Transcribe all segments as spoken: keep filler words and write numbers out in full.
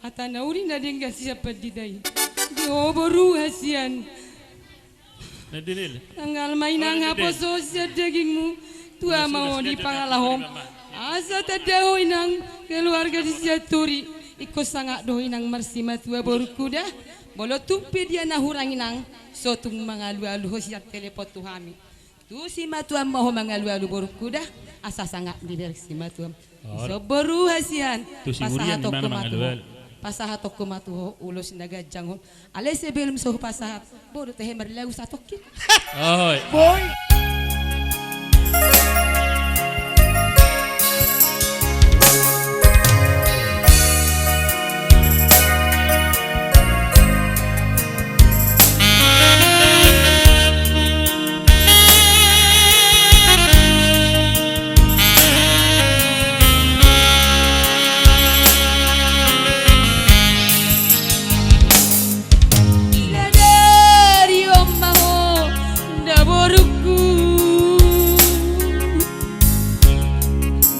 Hata na uli na denggan sian pandita i. Di ho boru hasian. Nang alai ma inang haposo sian dagingmu, tua ma ho di pangalahom. Asa tanda ho inang keluarga di Sianturi. Ingkon sangap do ho inang marsimatua borungku da. Molo tung pe dia na hurang inang, so tung mangalualu ho sian telepon tu hami. Tu simatuam ma ho mangalualu borungku da, asa sangap dibereng simatuam. Dison boru hasian. Pasahatonku ma tu ho. Pasahatonku ma tu ho ulos na ganjang on. Alai sebelum so hupasahat, boi do tahe marlagu satongkin. Boi. Sadari on ma ho da borungku.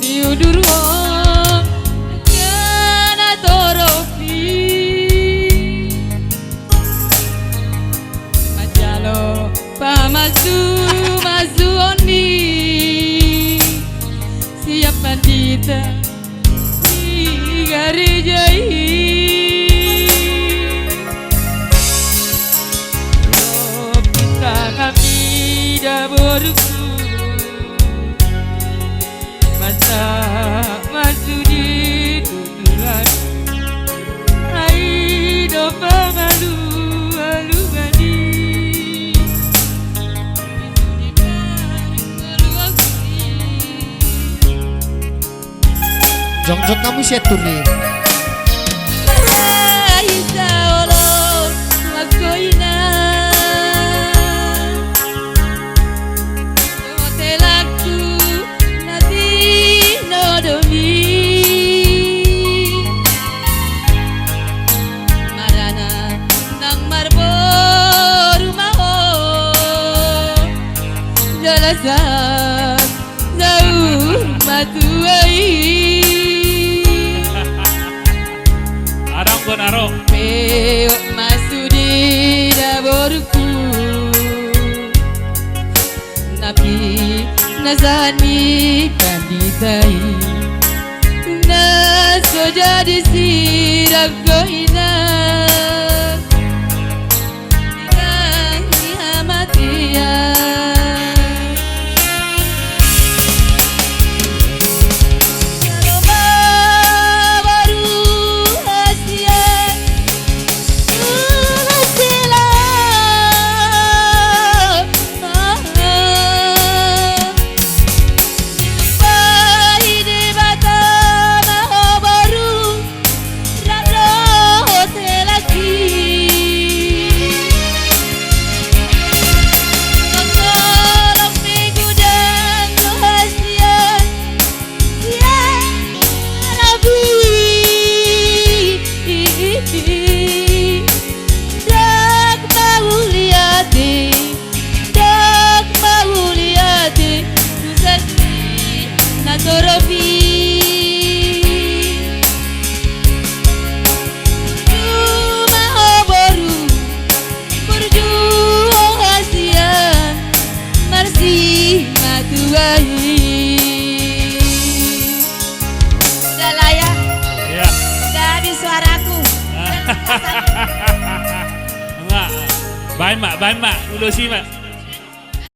Di udur ho na torop i. Manjalo pamasu-masuon ni sian pandita di gareja i. Pinta hami da borungku. Masa masudi tutulan. Ai do pangalualuan i. Jongjong hamu Sianturi. Ai saolo mangkoina. Hotelangku na tinodomi. Maranak nang marboru ma ho. Jala sahat saur matua i. Adong gonaro. Peop ma sude da borungku. Napi na sahat ni pandita i. Na so jadi siranggo ina. Di tangi hamatean. Jalo ma boru hasian. Hasian. Dipahi Debata ma ho boru, rap dohot hela i. Holong-holong pe godang do hasian, ya Rabbi. Ndang mauliate. Ndang mauliate tu sasina torop i. Burju ma ho boru, burju ho hasian, marsimatua i. Udah lah ya. Iya. Udah habis suaraku. Enggak. Baen ma, baen ma, ulosi ma.